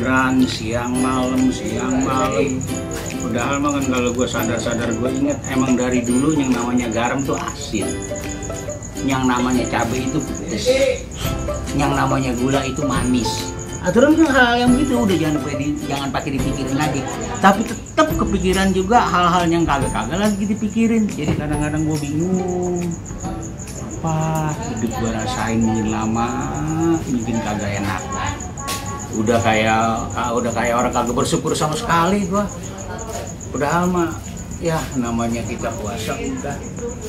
kepikiran siang malam. Padahal mah kan kalau gue sadar gue inget emang dari dulu yang namanya garam tuh asin, yang namanya cabai itu pedes, yang namanya gula itu manis. Aturan kan hal yang begitu udah jangan pakai dipikirin lagi. Tapi tetap kepikiran juga hal-hal yang kagak lagi dipikirin. Jadi kadang-kadang gue bingung. Apa hidup gue rasain ini lama, mungkin kagak enak. Udah kayak orang kagak bersyukur sama sekali gue. Padahal mah ya namanya kita puasa udah,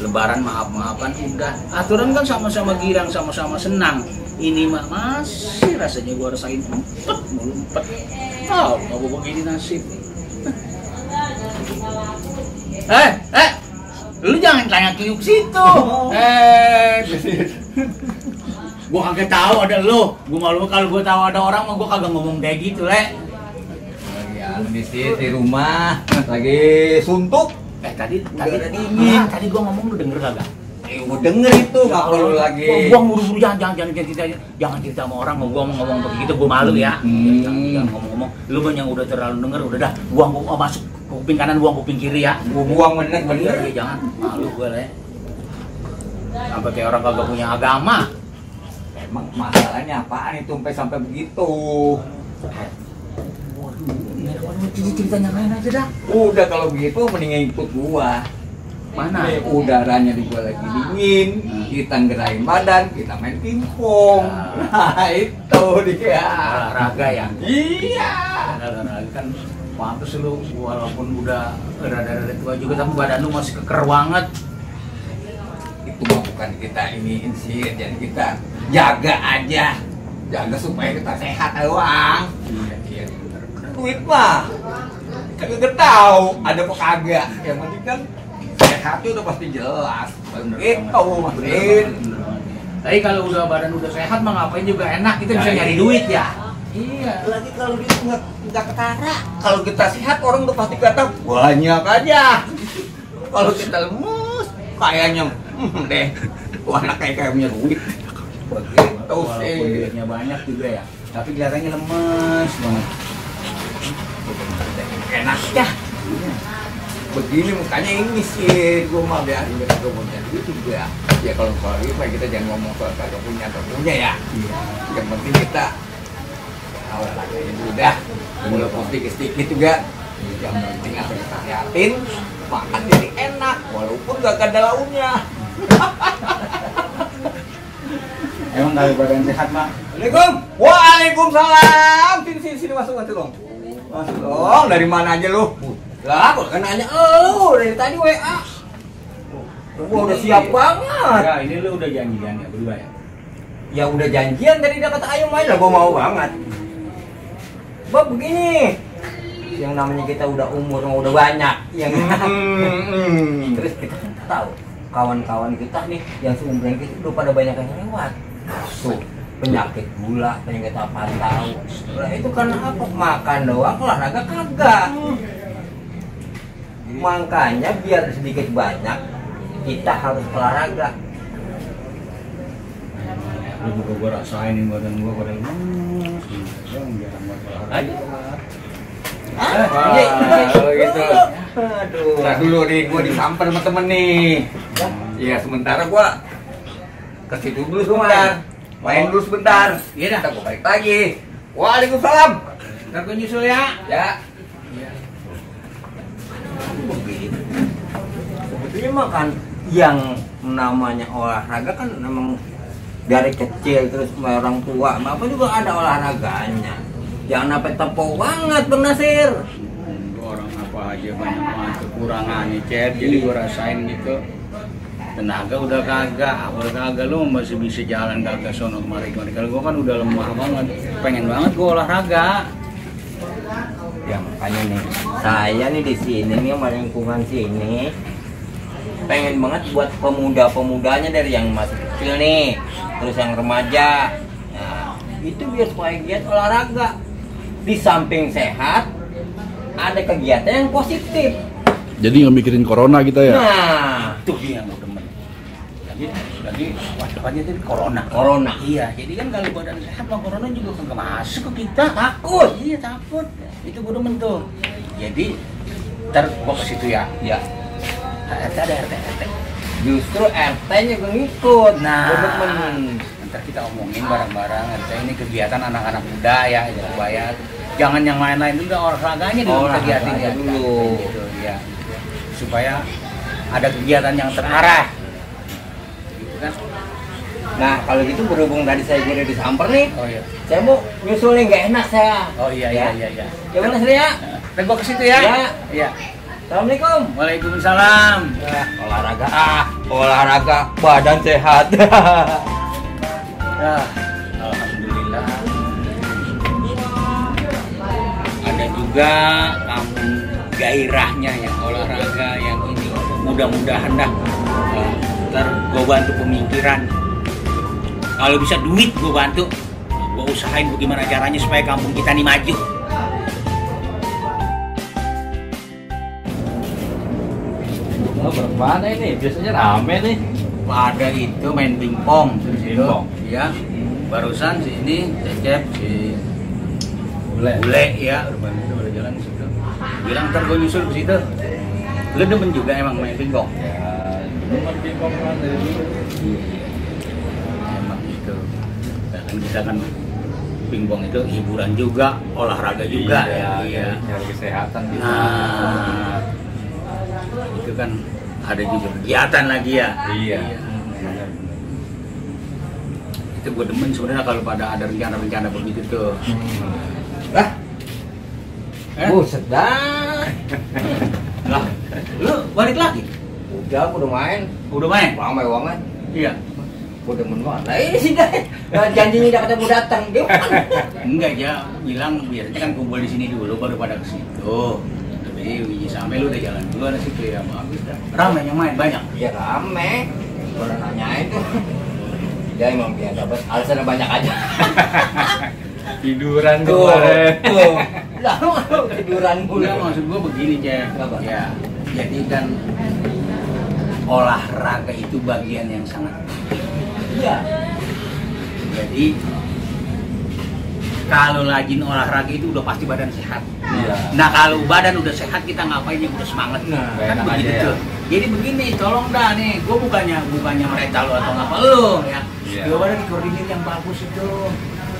lebaran maaf-maafan udah. Aturan kan sama-sama girang, sama-sama senang. Ini mah masih rasanya gua rasain empet. Oh, mau begini nasib. Lu jangan tanya kiuk situ. Gua kagak tahu ada lu. Gua malu kalau gua tahu ada orang mah gua kagak ngomong kayak gitu, Le. Di rumah lagi suntuk. Tadi dingin. Tadi gua ngomong lu denger kagak? Gua denger itu nggak perlu lagi. Gua buru-buru jangan cerita sama orang. Gua ngomong begitu gua malu ya. Jangan ngomong-ngomong. Lu mah yang udah terlalu denger udah dah. Gua masuk kuping kanan, buang kuping kiri ya. Gua buang bener. Ya, jangan malu gua, Le. Sampai kayak orang kagak punya agama. Emang masalahnya apaan itu sampai begitu? Ceritanya main aja dah. Udah kalau begitu mendingan ikut gua. Mana? Udaranya di gua lagi dingin, kita gerain badan, kita main pingpong. Nah itu dia. Olahraga ya? Iya. Olahraga kan pantes lu walaupun udah rada-rada tua juga tapi badan lu masih keker banget. Itu mah bukan kita iniin sih, jadi kita jaga aja. Jaga supaya kita sehat doang. Iya. Duit mah kagak tahu ada apa kagak, yang penting kan sehatnya udah pasti jelas. Itu Mas. Tapi kalau udah badan udah sehat mah ngapain juga enak, kita bisa nyari duit ya. Iya, lagi kalau duit nggak ketara. Kalau kita sehat orang udah pasti kata banyak aja. Kalau kita lemes kayaknya deh, anak kayak punya duit. Begitu sih. Walaupun duitnya banyak juga ya, tapi kelihatannya lemes banget. Enak ya. Begini mukanya ini sih, gue mah biarin kita punya duit juga. Ya kalau itu kita jangan ngomong soal kagak punya atau punya ya. Yang penting kita olahraganya udah, mulai sedikit juga. Yang penting harus kita liatin, makan jadi enak walaupun gak ada lauknya. Emang kalau badan sehat mah? Assalamualaikum. Waalaikumsalam. Sini masuk dong. Masuk dong. Dari mana aja lu? Lah, kok kan nanya dari tadi WA. Gua udah siap banget. Ya, ini lu udah janjian ya berdua ya? Ya udah janjian tadi dia kata ayo main lah, gua mau banget. Bab begini. Yang namanya kita udah umur udah banyak, yang terus kita tahu kawan-kawan kita nih yang seumuran kita udah pada banyak yang lewat. Tuh, penyakit gula, penyakit apa tahu. Nah, itu karena apa? Makan doang, olahraga kagak. Makanya biar sedikit banyak kita harus olahraga. Lu juga gua rasain nih badan gua pada lemes. Jarang buat olahraga. Kalau gitu. Aduh. Nah dulu nih gua disamper sama temen nih. Iya sementara gua ke situ dulu sebentar. Main dulu sebentar. Iya dah. Kita gua balik lagi. Waalaikumsalam. Ntar gua nyusul ya. Ya. Begitu. Sebetulnya mah kan yang namanya olahraga kan memang dari kecil terus orang tua, apa juga ada olahraganya. Jangan sampai tepok banget Bang Nasir. Orang apa aja banyak banget kekurangannya, Cep. Jadi gua rasain gitu. Tenaga udah kagak, lu masih bisa jalan kagak sono kemari. Kalau gua kan udah lemah banget, pengen banget gua olahraga. Ya makanya nih, saya nih di sini nih sama lingkungan sini pengen banget buat pemuda-pemudanya dari yang masih kecil nih, terus yang remaja. Nah, itu biar supaya giat olahraga. Di samping sehat, ada kegiatan yang positif. Jadi nggak mikirin corona kita ya? Nah, Itu dia yang demen. lagi waspanya itu corona. Iya, jadi kan kalau badan sehat mah corona juga nggak masuk ke kita. Takut. Iya takut. Itu gue demen tuh. Jadi ntar gua ke situ ya. Ya. RT ada RT. Justru RT-nya gue ngikut. Nah, Gua demen. ntar kita omongin bareng-bareng. RT ini kegiatan anak-anak muda ya, supaya jangan yang lain-lain dulu, olahraganya dulu kegiatan dulu. gitu ya. Supaya ada kegiatan yang terarah. Gitu kan. Nah, kalau gitu berhubung tadi saya udah disamper nih, Oh iya. saya mau nyusulnya nggak enak saya. Oh iya. Ya mana Sri ya? Dan gua ke situ ya. Ya. Iya. Assalamualaikum. Waalaikumsalam. Olahraga, badan sehat. Ya, alhamdulillah. Ada juga kampung gairahnya yang olahraga yang ini. Mudah-mudahan dah ntar gue bantu pemikiran. Kalau bisa duit gue bantu. Gue usahain bagaimana caranya supaya kampung kita nih maju. Oh, berapa ini? Biasanya rame nih. Ada itu main pingpong. Pingpong. Ya. Barusan si ini Cecep si Bule ya, udah jalan ke situ. Bilang ntar gue nyusul ke situ. Lu demen juga emang main pingpong? Ya, teman pingpong kan dari dulu. Emang gitu. Dan kita kan pingpong itu hiburan juga, olahraga juga ya. Cari kesehatan kita. Nah, itu kan ada juga kegiatan lagi ya. Iya. Itu gue demen sebenarnya kalau pada ada rencana-rencana begitu tuh. Lah, Eh? buset dah. Lah, lu balik lagi? Udah, aku udah main. Udah main? Ramai banget. Iya. Gue demen banget. Nah ini sih dah. Nah, janjinya udah ketemu datang. Dia Enggak aja, bilang biasanya kan kumpul di sini dulu baru pada ke situ. Tapi Wiji sampai lu udah jalan duluan situ ya, bagus dah. Ramai yang main banyak. ya rame. Gue udah nanyain tuh. Dia emang biar dapat alasannya banyak aja. Tiduran Tuh, kemarin. tuh. Lah, tiduran mulu. Enggak, maksud gua begini, Cek. Apa? Ya, jadi kan olahraga itu bagian yang sangat penting. Iya. Jadi kalau rajin olahraga itu udah pasti badan sehat. Iya. Nah kalau badan udah sehat kita ngapain yang udah semangat. Nah, Kan enak begitu aja ya. tuh. Jadi begini, tolong dah nih, gue bukannya mereka lo atau ngapa lo ya. Iya. Gue ada dikoordinir yang bagus itu.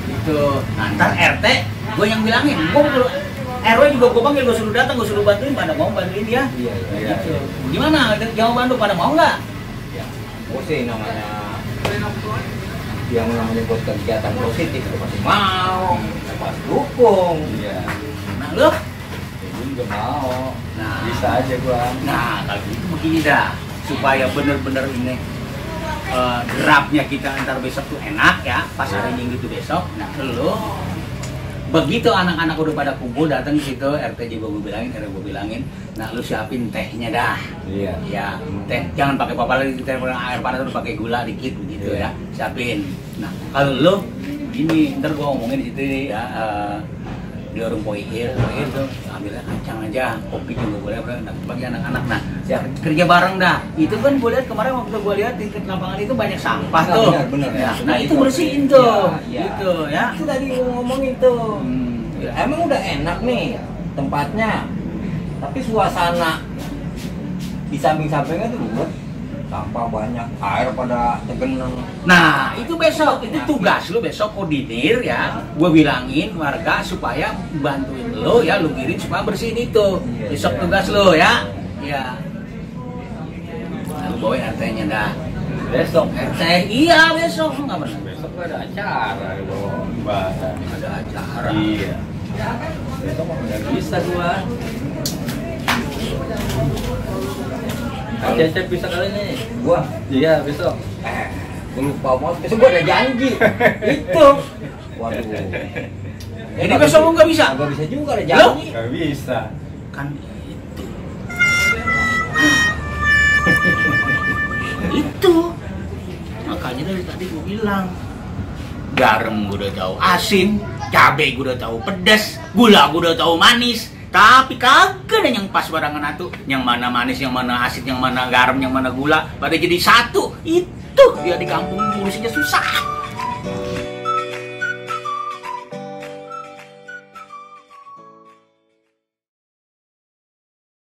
Gitu. Nah, ntar RT gue yang bilangin, gue RW juga gue panggil, gue suruh datang, gue suruh bantuin, pada mau bantuin dia. Iya, iya. Gitu. Gimana? Jawaban lu pada mau nggak? Oh sih namanya yang namanya buat kegiatan positif itu pasti mau, pasti dukung. Iya. Nah lu? Gue juga mau. Nah. Bisa aja gua. Nah, kalau gitu begini dah, supaya bener-bener ini derapnya kita antar besok tuh enak ya, pas hari Minggu tuh besok. Nah, lo begitu anak-anak udah pada kumpul datang ke situ, RT juga gue bilangin, RW gue bilangin, nah lu siapin tehnya dah. Iya. Ya, teh jangan pakai papa lagi, teh air panas udah pakai gula dikit begitu ya, siapin. Nah, kalau lo gini, ntar gua ngomongin di situ ya, di warung Poihir tuh ambil kacang aja, kopi juga boleh bagi anak-anak. Nah, kerja bareng dah. Itu kan gue lihat kemarin waktu gue lihat di lapangan itu banyak sampah Nah, tuh. bener. Ya, nah itu bersihin tuh, Iya. gitu ya. Itu tadi gua ngomongin tuh. Ya. Emang udah enak nih tempatnya, tapi suasana di samping-sampingnya tuh buat sampah banyak, air pada tergenang. Nah, itu besok, itu tugas lu besok koordinir ya. Gue bilangin warga supaya bantuin lo ya, lu kirim supaya bersihin itu. Iya, Besok iya. tugas lo ya. Ya. Lu bawa RT-nya dah. Besok. RT, iya besok nggak benar. Besok ada acara di bawah badan. Ada acara. Iya. Besok mah nggak bisa gua. Cecep bisa kali nih. Gua, Iya besok. gua lupa banget. Besok gua ada janji. Itu. Waduh. Jadi besok lu nggak bisa? Nggak bisa juga ada janji. Nggak bisa. Kan itu makanya dari tadi gue bilang garam gue udah tahu asin, cabai gue udah tahu pedas, gula gue udah tahu manis, tapi kagak ada yang pas barangan atuh, yang mana manis, yang mana asin, yang mana garam, yang mana gula, pada jadi satu. Itu Tuh dia di kampung ngurusinnya susah.